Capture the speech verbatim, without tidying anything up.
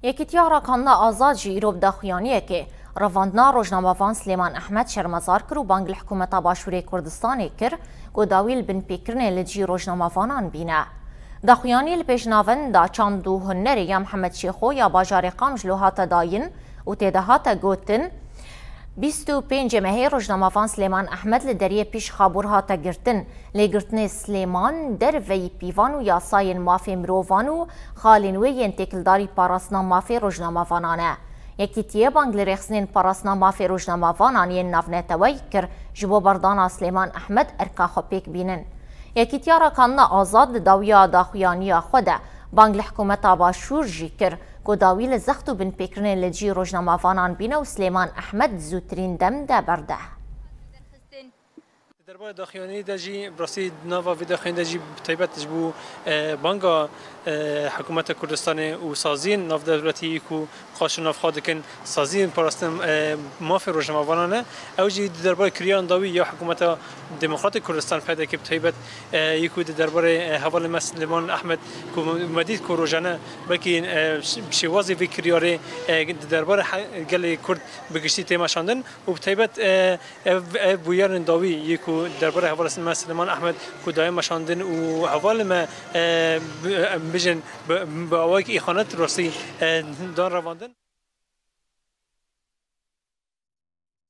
Yekîtiya Rakanina Azad jî îro bi daxuyaniyekê revandina rojnamevan Silêman Ehmed şermezar kir û bang li hikûmeta Başûrê Kurdistanê kir ku dawî li binpêkirinên li dijî rojnamevanan bîne. Daxuyanî li pêş navenda çand û hunerê ya Mihemed Şêxo ya bajarê Qamclo hate dayîn û tê de hate gotin, bîst û pêncê mehê rojnamevan Silêman Ehmed li deriyê pîş Xabûr hate girtin. Lêgirtinê Silêman derveyî pîvan û yasayên mafê mirovan û xalên wê yên têkildarî parastina mafê rojnamevanan e. Yekîtiyê bang li rêxistinên parastina mafê rojnamevanan yên navneteweyî kir, ji bo berdana Silêman Ehmed erka xwe pêk bînin. Yekîtiya Rakanina Azad di dawiya daxuyaniya xwe de bang li hikûmeta Başûr jî kir ku dawî li zext û binpêkirinên li dijî rojnamevanan bîne û Silêman Ehmed di zûtirîn dem de berde. Di derbarê daxuyaniyê de jî, bi rastî di nava vê daxuyaniyê de jî bi taybet ji bo, e, banga, e, hikûmeta Kurdistanê û saziyên navdewletî yê ku qaşo navxwe dikin, saziyên parastina, e, mafê rojnamevanan e. Ew jî di derbarê kiryayan dawî ya hikûmeta Demokratê Kurdistan, P D K, bi taybet, e, yê ku di derbarê, e, hevalê me Silêman Ehmed ku me dît ku rojane belkî, e, bi şêwazê vê kiryarê, e, di derbarê he-, gelê Kurd bi giştî tê meşandin û bi taybet, e, ev, ev bûyerên dawî yê ku derbarê hevalê me Silêman Ehmed ku daye meşandin û hevalê me, e, bi, em bijin bi, bi awayek îxanet rastî, e, dan revandin.